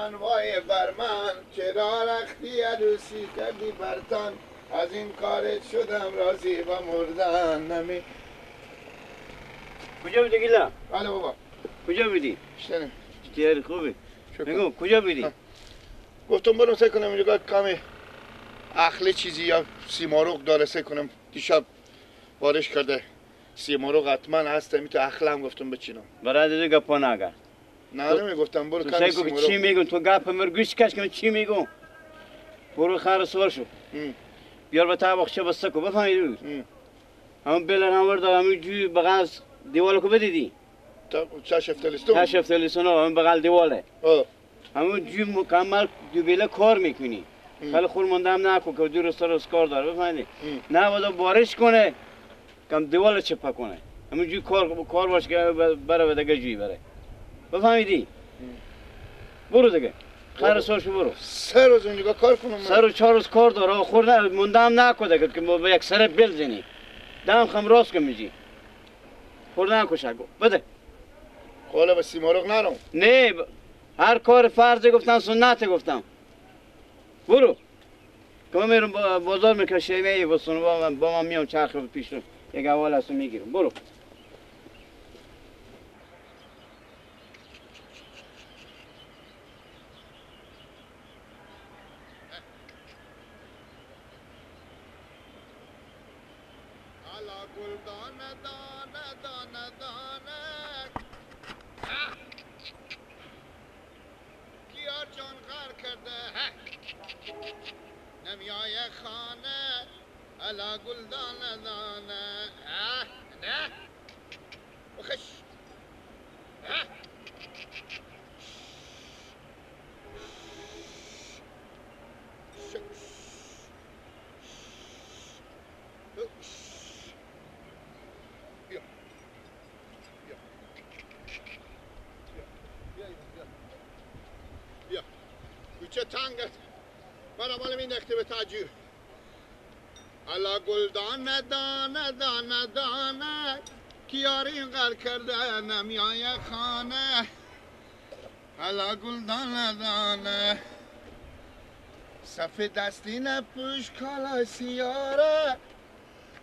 من وای بر من، چرا رختی عروسی کردی برتن، از این کارت شدم راضی و مردن نمی. کجا بودی گیلا؟ بله بابا. کجا بودی؟ شنم. چطوری خوبی؟ میگم کجا بودی؟ گفتم برم سعی کنم اینجا کمی اخله چیزی یا سیمارغ داره سعی کنم. دیشب بارش کرده سیمارغ حتما هست، می تو اخله هم گفتم بچینم. برای دیگه گپا نگه. نه نمیگفتم برو کمی سیمارغ. چی میگم تو گپ مر گوش کش کن چی میگم؟ برو خر سوار شو. بیار به تا بخچه بسته کو بفهمی. همون بلر هم ورد همون جوی بغل دیوال کو بدیدی؟ تا چشفتلستون. چشفتلستون همون بغل دیواله. همون جوی مکمل دوبله کار میکنی. خیلی خور مونده هم نکن که دور سر کار داره بفهمی. نه باید بارش کنه کم دیوال چپه کنه. همون جوی کار باشه که بره به دیگه جوی بره. بفهمیدی؟ برو دیگه. خیر سر شو برو. سه روز اونجا کار کنم. سه روز چهار روز کار داره. خور نه مونده هم نکن دیگه که با یک سر بل زنی. دم خم راست کن میجی. خور نکن شگو. بده. حالا به سیمارغ نرم. نه هر کار فرض گفتم سنت گفتم. برو. که من میرم بازار میکشم ای بسون با من میام چرخ پیش رو یک اول از میگیرم. برو. کوچه تنگت برا مال مینداخته به تاجور. الا گل دانه دانه دانه دانه کیاری غر کرده نمیای خانه. الا گل دانه دانه سفید دستی نپوش کالا سیاره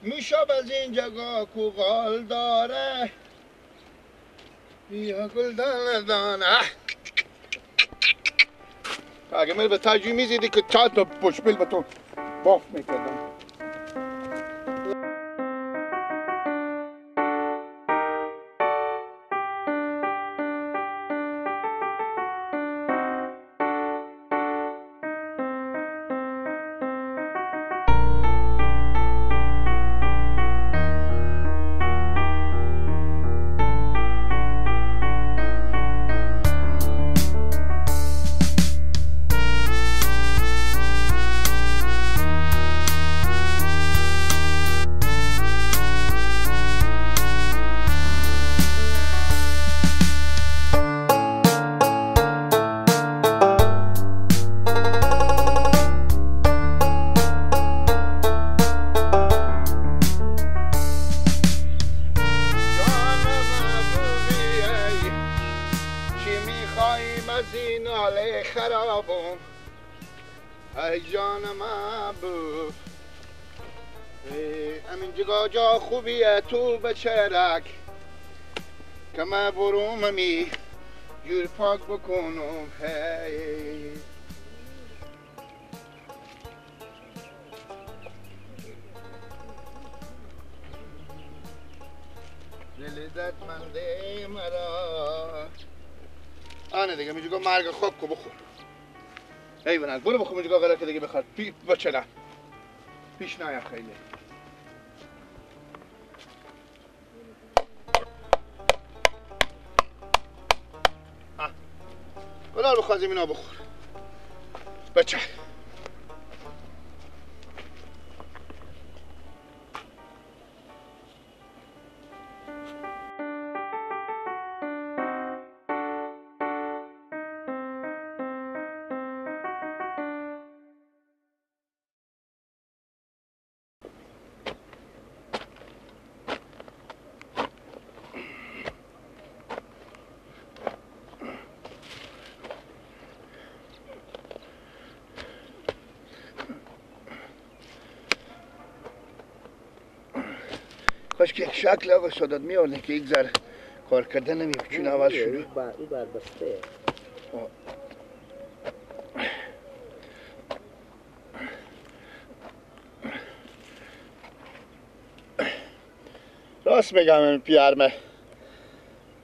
میشاب از این جگا کو غال داره. بیا گل دانه دانه. اگه میل به تاجوی میزیدی که چند تا پشپیل به تو باف میکردم. جا خوبیه تو بچرک که من بروم می جور پاک بکنم. هی دل دردمنده مرا. آنه دیگه میگه مرگ خواب کو بخور. ای بنات برو بخور میگه غلط دیگه بخور بچرک پیش نیا خیلی. بلال بخوازیم اینا بخور بچه. کاش که یک شکل آقا سادات میارده که یک ذره کار کرده نمی‌کنه چون اول شروع او بربسته. راست میگم پیرمه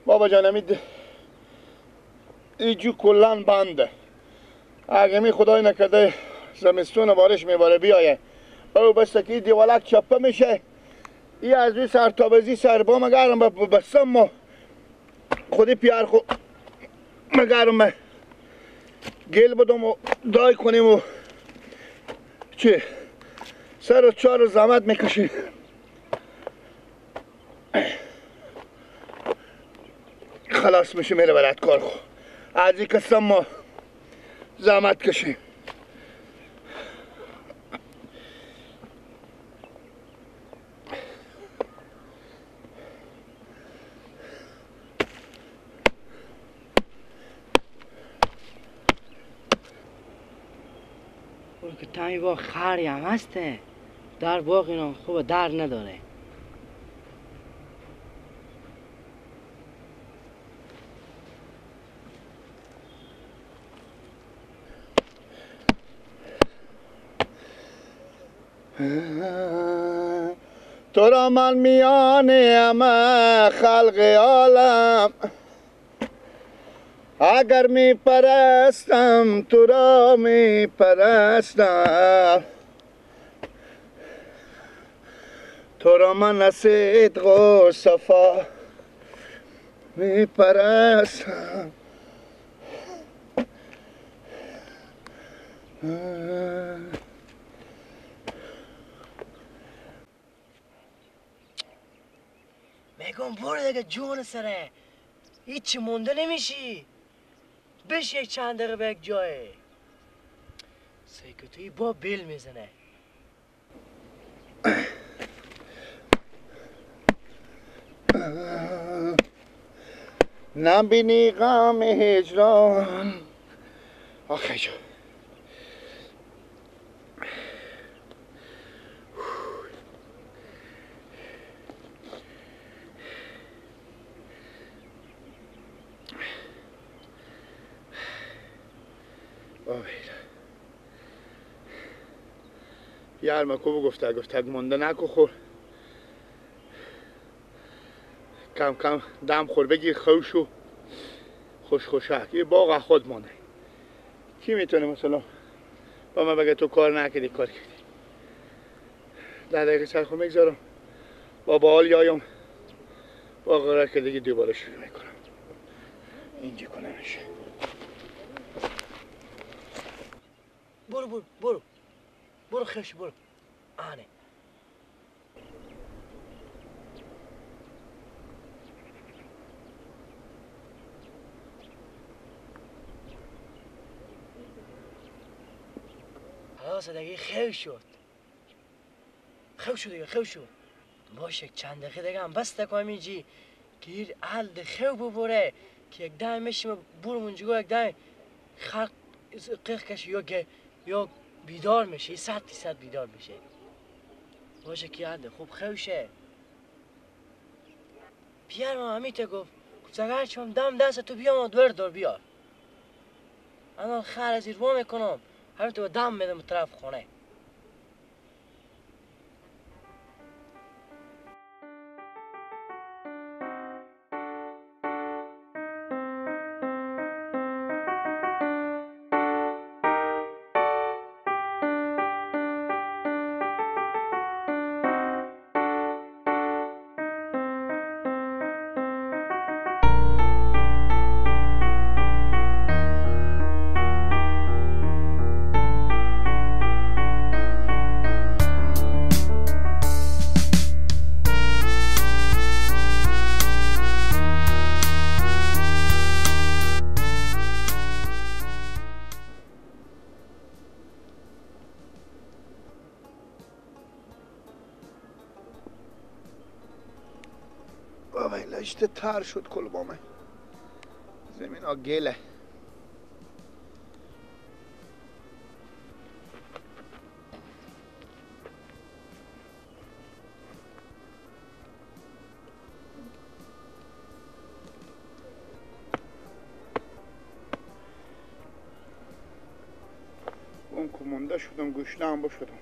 بابا جان، امید ایجو کلان بنده. اگه می خدای نکرده زمستون بارش میباره بیایه او بس که دیوالک چپه میشه، ای از روی سر تا بزی سر با مگرم بستم ما خودی پیار خو مگرم گل بدم و دای کنیم و چی سر و چهار زحمت میکشیم. خلاص میشه میره برات کار خو از این قسم ما زحمت کشیم. که تایی با خری هم هسته در باغ اینا خوب در نداره. تو را من میان همه خلق عالم، اگر می پرستم تو را می پرستم، تو را من از صدق و صفا می پرستم. میگم برو دیگه جون سره، هیچی مونده نمیشی. بش یک چند دقیقه به یک جای سیکتوی با بیل میزنه. نبینی غم هجران. آخه جان یار کو گفته گفته مونده نکو خور، کم کم دم خور بگیر خوشو خوش خوشک. یه باغ خود مانه کی میتونه مثلا با من بگه تو کار نکردی کار کردی. 10 دقیقه سر خود میگذارم با بال یایم با قرار که دیگه دوباره شروع میکنم. اینجا کنه میشه. برو برو برو برو خش برو. آنه خلاص دیگه خیلی شد، خیلی شد دیگه، خیلی شد. باشه چند دقیقه دیگه هم بس تکو همینجی که هیر علد خیلی ببره که یک دم میشیم برم اونجا، یک دم خلق قیق کشه یا بیدار میشه، 100% بیدار میشه. باشه که علد خوب خوشه. پیر ما همیته گفت اگر چون دم دست تو بیام و دور دور بیار. انا خر از ایروا میکنم همین تو دم میدم طرف خونه. لشته تر شد کلبامه زمین ها گله. بشدم، گوشنه هم بشدم.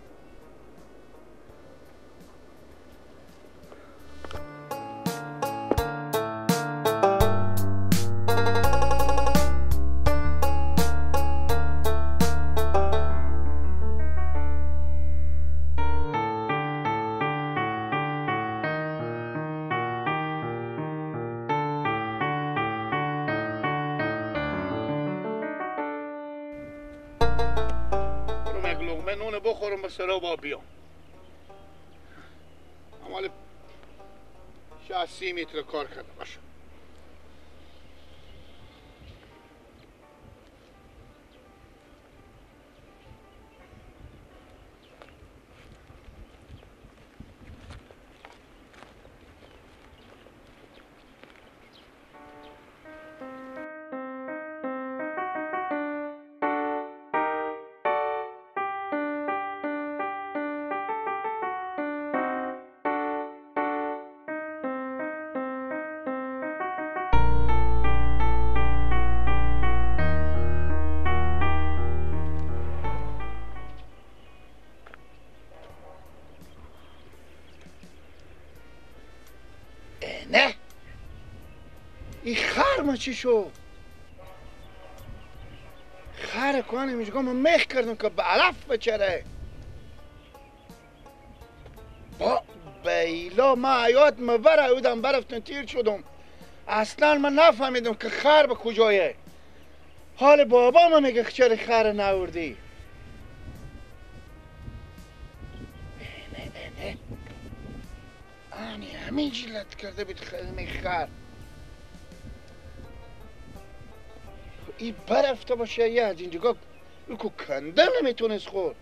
نون بخورم به سرا با بیام. عمال 60 متر کار کرده باشم. نه این خر ما چی شد؟ خر کنه میگم من مخ کردم که به علف بچره. با بیلا ما حیات مبره بودم برفتم تیر شدم. اصلا من نفهمیدم که خر به کجایه. حال بابا ما میگه چرا خر نوردی؟ نه نه نه آنی همین جلت کرده بود خدمه خر. این برفته باشه یه از اینجا کو کنده نمیتونست خورد.